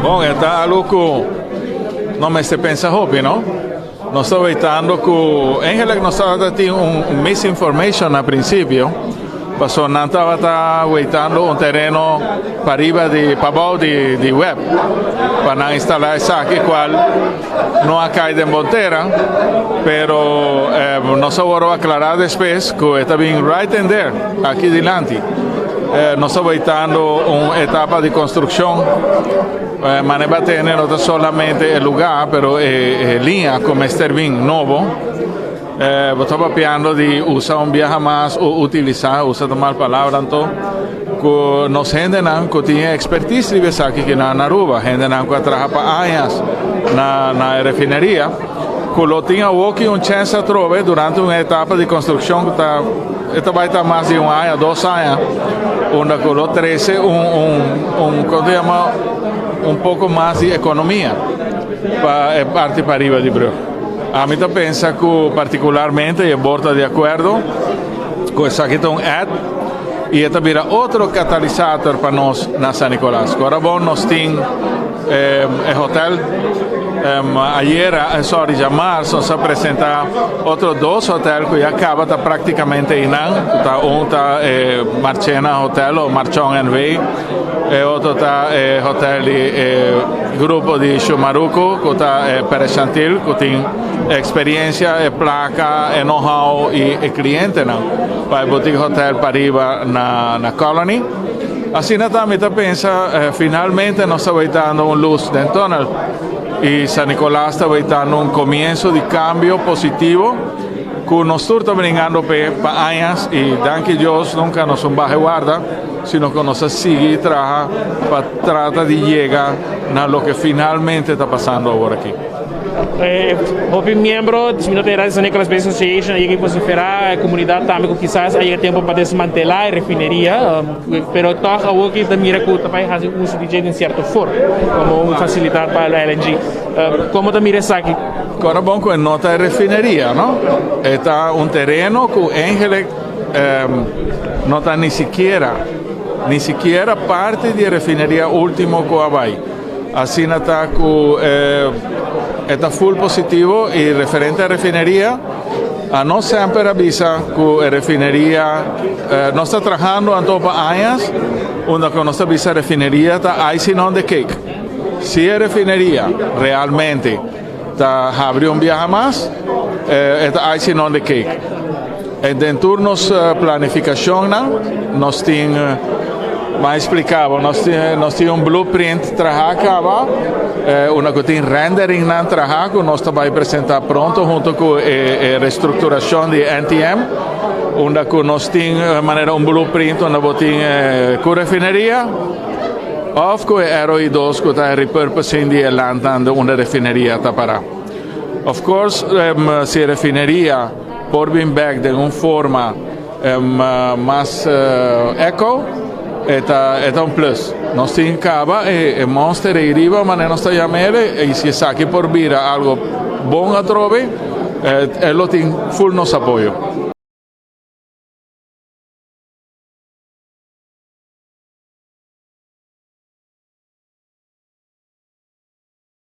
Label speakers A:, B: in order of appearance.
A: Bon, ta algo ku no mester pensa hopi, no? Nos ta wetando ku eigenlijk nos tabatin un misinformation na prinsipio. Paso nan tabata wetando un tereno pariba di pabou di WEB pa nan instalá esaki, kual no a kai den bon tera, pero nos a wòrdu aklará despues ku e ta bin right in there, aki dilanti. Nos ta wetando un etapa di konstrukshon. Mane ba tene no ta solamente e lugá, pero e liña ku mester bin nobo. Bo ta papiando di usa un biaha mas o utilisá, usa ta mal palabra anto, ku nos hendenan ku tin e ekspertis riba esaki ki na Aruba, hendenan ku a traha pa añas na e refineria, ku lo tin awoki un chèns atrobe durante un etapa di konstrukshon ku ta e ta bai ta mas di un aña, 2 aña, unda ku lo trese un, kon ta yama, un poko mas di ekonomia pa e parti pariba di brug. Ami ta pensa ku partikularmente e board ta di akuerdo ku esaki ta un add i e ta bira otro katalisator pa nos na San Nicolas. Ora bon nos tin e hotel ayera, sorry, djamarzo nos a presentá otro dos hotel ku ya kaba ta práktikamente einan. Ta un ta Marchena Hotel o Marchon NV, e otro ta e hotel di grupo di Shumaruku ku ta Perez Chantil, ku tin eksperensia, e plaka, e know-how i e klientenan pa e boutique hotel pariba na Colony. Asina tambe ta pensa, finalmente nos ta wetando un lus den tunnel i San Nicolas ta wetando un komienso di kambio positivo ku nos tur ta bringando p'e pa añas i danki Dios nunka nos un baha warda, sino ku nos a sigui traha pa trata di yega na loke finalmente ta pasando awor aki.
B: Hopi miembro di San Nicolas Business Association a yega vosiferá e komunidat tambe ku kisas a yega tempu pa desmantelá e refineria, pero toch awor ku ta mira ku ta bai hasi uso di dje den sierto forma komo un fasilidat pa LNG. Komo ta mira esaki?
A: Kora bon ku e no ta e refineria, no? E ta un tereno ku eigenlijk no ta ni sikiera parti di e refineria último ku a bai. Asina ta ku e ta full positivo i referente a refineria, a nos semper a bisa ku e refineria, nos ta trahando anto pa añas, unda ku nos ta bisa refineria ta icing on the cake. Si e refineria realmente ta habri un biaha mas, e ta icing on the cake. I den tur nos planifikashon nos tin, m'a splika, nos tin un blueprint traha kaba, unda ku tin rendering nan traha ku nos ta bai presentá pronto huntu ku e restrukturashon di NTM, unda ku nos tin manera un blueprint unda bo tin ku refineria òf ku e ROI 2 ku ta repurposing di e land unda refineria ta pará. Of course, si refineria por bin bèk di un forma mas eco, e ta un plus. Nos tin kaba e monster ei riba, ma nos ta yam'é, i si esaki por bira algo bon atrobe, e lo tin full nos apoyo.